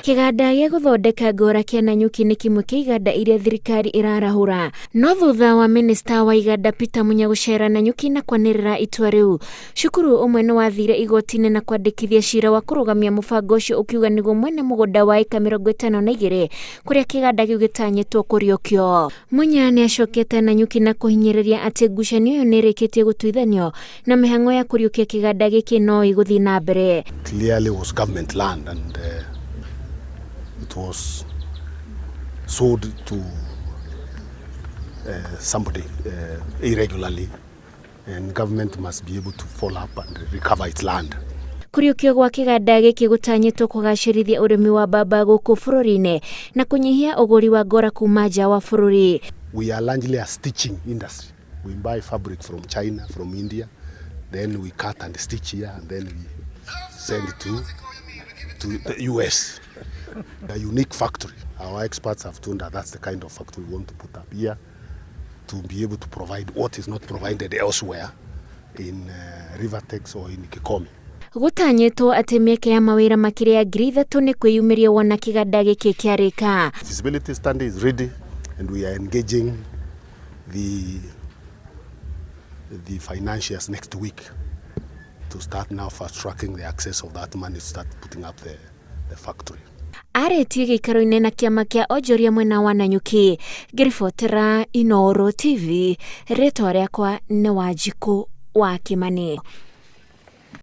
Kĩganda gĩa gũthondeka ngora kĩa Nanyuki nĩ kĩmwe kĩa iganda iria thirikari ĩrarahũra. No thutha wa minista wa iganda Peter Munya gũcera Nanyuki na kwanĩrĩra itua rĩu, cukuru ũmwe nĩ wathire igoti-inĩ na kwandĩkithia cira wa kũrũgamia mũbango ũcio ũkiuga nĩguo mwene mũgũnda wa ĩka 52 kũrĩa kĩganda kĩu gĩtanyĩtwo kũriũkio. Munya nĩ acokete Nanyuki na kũhinyĩrĩria atĩ ngucanio ĩyo nĩ ĩrĩkĩtie gũtuithanio na mĩhang'o ya kũriũkia kĩganda gĩkĩ no ĩgũthiĩ na mbere. Clearly was government land and it was sold to somebody irregularly and government must be able to follow up and recover its land. Kũriũkio gwa kĩganda gĩkĩ gũtanyĩtwo kũgacĩrithia ũrĩmi wa mbamba gũkũ bũrũri-inĩ na kũnyihia ũgũri wa ngora kuma nja wa bũrũri. We are largely a stitching industry. We buy fabric from China, from India, then we cut and stitch here and then we send it to the US. A unique factory. Our experts have told us that's the kind of factory we want to put up here to be able to provide what is not provided elsewhere in Rivertex or in Kikomi. Gũtanyĩtwo atĩ mĩeke ya mawĩra makĩria ya 3000 nĩ kwĩyumĩria wona kĩganda gĩkĩ kĩarĩka. Feasibility study is ready and we are engaging the financiers next week to start now fast tracking the access of that money to start putting up the factory. Arĩtie gĩikaro-inĩ na kĩama kĩa onjoria mwena wa Nanyuki. Ngĩribotera Inooro TV, rĩtwa rĩakwa nĩ Wanjikũ wa Kĩmani.